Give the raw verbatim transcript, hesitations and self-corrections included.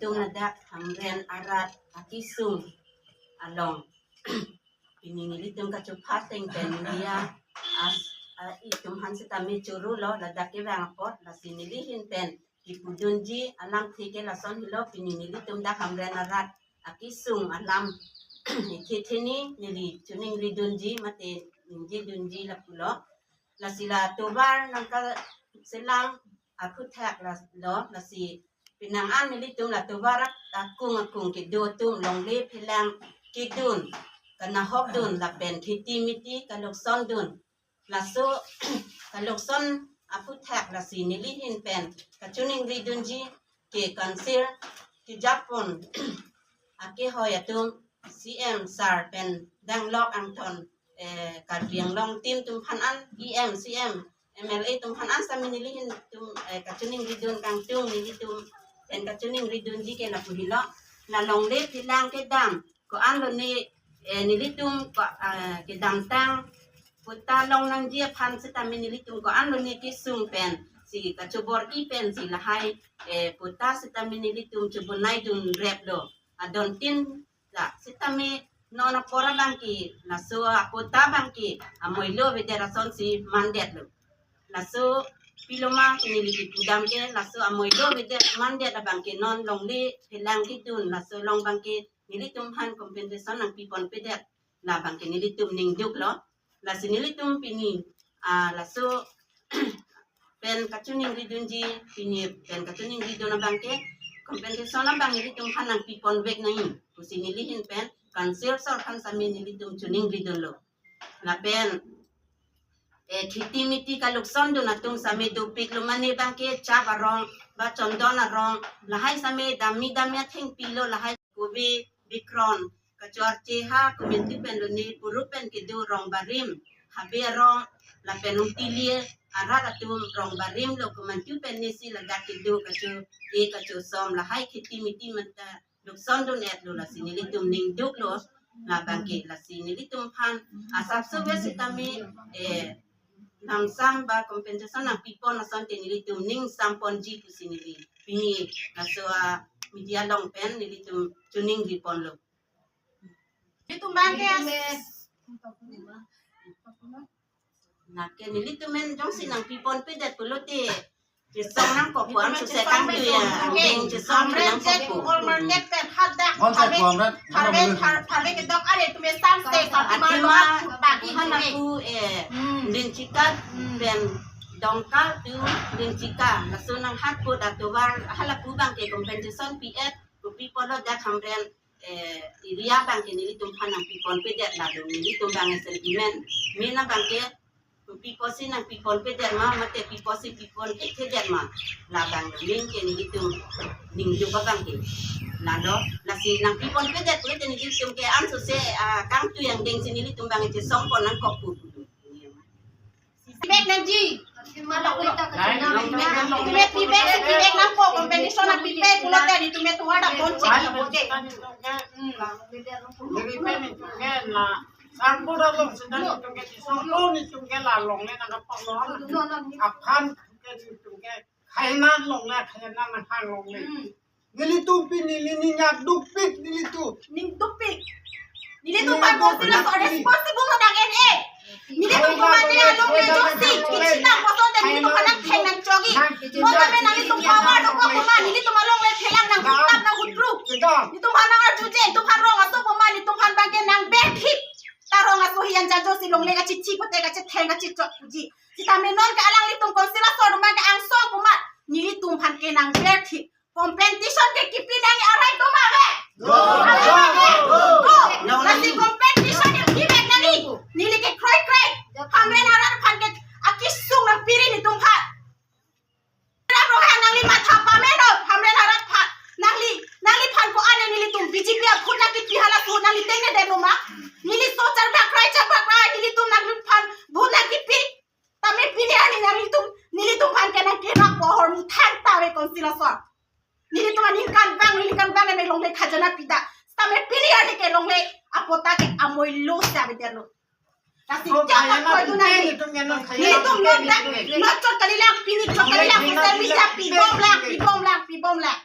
Tum ladak Hamren arat akesung along. Pini nelitum kachupha ateng pen media as, a, itum aphan sitame choro lo, ladak kevang apot, lasi neli ahin pen kipudunji alamthe ke lason helo. Pini nelitum dak Hamren arat akesung alam, ikhe theni neli choningridunji mate ningjedunji lapulo. Lasi la tovar nangkaselam aphuthak la lo, lasi penang an nelitum la tovar akung akung kedo atum longle phelang kedun, kanahokdun lapen kheti miti kaloksondun. Laso kalokson aphuthak lasi neli ahin pen kachoningridunji ke Council kejapon akehoi atum, C M sir pen danglok angthon, eh, Karbi Anglong team atum aphan an, E M, C M, M L A atum aphan an sitame neli ahin tum, eh, kachoningridun kangtung, nelitum pen kachoningridunji ke lapu helo. La longle phelang kedam ko-an lone, eh, nelitum ko, eh, kedamtang patta long nangji aphan sitame nelitum ko-an lone kesung pensi kachobor-i pensi lahai, eh, patta sitame nelitum chobonaidun rep lo. Adon tin la sitame non apor abangke laso apatta abangke amoilo avedet asonsi mandetlo. Laso pilo ma neli kipudam ke, laso amoilo avedet mandet abangke non longle phelang kedun laso along abangke nelitum aphan compensation nangpiponpedet, labangke nelitum ningduklo. Lasi nelitum pini, ah, laso pen kachoningridunji, pini pen kachoningridun abangke compensation abang nelitum aphan nangpiponvek nangji pusi neli ahin pen Council sir aphan sitame nelitum choningridunlo. Lapen, eh, kheti miti kaloksondun atum sitame dopiklo, mane abangke Chap arong ba Chondon arong, lahai sitame dami dami athengpi lo, lahai kove bikron kachor cheha komantu pen lone puru pen kedo rong barim, habe arong lapen Umtili arat atum rong barim lo, komantu pen nesi ladak kedo kacho-e kachosom, lahai kheti miti mata loksondun-etlo, lasi nelitum ningduklo labangke. Lasi nelitum aphan asapso ave sitame, eh, lamsam ba compensation nangpipon asonte nelitum ningsamponji pusi neli pini laso a-media along pen nelitum choningriponlo. Nelitum abangke as- Nake nelitum men jongsi nangpiponpedet pulote chesong nangkokpo, an suse kangtui ya, angdeng chesong Hamren nangkokpo. Jack Mall Market pen hadak Bonsai pharve, kuamrat, pharve, pharve, pharve kedok are tume samse Fatima, Fatima, bagi halapu, eh, Hmm. Linchika Hmm. pen Dongka to Linchika, laso nanghatpo atovar halapu abangke compensation P F kopi pulo dak Hamren, eh, area abangke nelitum aphan nangpiponpedet, latum nelitum abang sentiment. Main abangke kopi pusi nangpiponpedet ma, mate pi pusi piponpedet ma, labang main ke nelitum ningduk abangke. Lalo, lasi nangpiponpedet pulote nelitum ke an suse, ah, kangtui angdengsi nelitum abang chesongpon nangkokpo. Pivek nangji. Nai, nai, nai, nai. Nelitum pivek, nelitum pivek nangpo, compensation nangpipe pulote nelitum tovar dak ponchek. Nelitum ke, hmm. Nelitum ke na, sarpo dak long sendang nelitum ke, sarpo nelitum ke la longle nangkapaklo. Aphan ke nelitum ke, khainan longle, khainan nanghang longle. Hmm. Nelitum pini neli ning dukpik nelitum. Ning dukpik. Nelitum aphan council aso responsible lo dak N A. Nelitum pamane alongle jongsi kachethan pulote nelitum aphan nangtheng nangchokji. Mo tame nanglitum power dokok puma, nelitum alongle phelang nanghuttap nanghuttru. Nelitum aphan nangarjuje, nelitum aphan rong aso puma, nelitum aphan abangke nangberthip. Ta rong aso hiyan jan jongsi longle kachichi pulote kachetheng kachechokji. Sitame non ke alanglitum council aso atum abangke angsong puma, nelitum aphan ke nangberthip. Compensation ke kipi nangji arai do ma ave? Do. Arai do ma ave? Do. Lasi compensation ke kipivek nangji. Neli ke kroikre Hamren arat aphan ke akesung nangpiri nelitum aphan. Ram rohang nangli matha pamelo Hamren arat aphan. Nangli, nangliphan ko-an nelitum B J P a-vote nangkipi hala vote nangli tengne detlo ma? Neli so charbak krai charbak krai nelitum nangliphan vote nangkipi. Tame pini arni nanglitum, nelitum aphan ke nangkerap pohor ni than ta ave council aso. Nelitum aningkan abang, ningkan abang neli longle khajana pida. Tame pini arni ke longle apatta ke amoilo si avedetlo. Lasi kya pakoi tu nangli? Nelitum non dak, non chot kalilang, pini chot kalilang, social media pibomlang, pibomlang, pibomlang.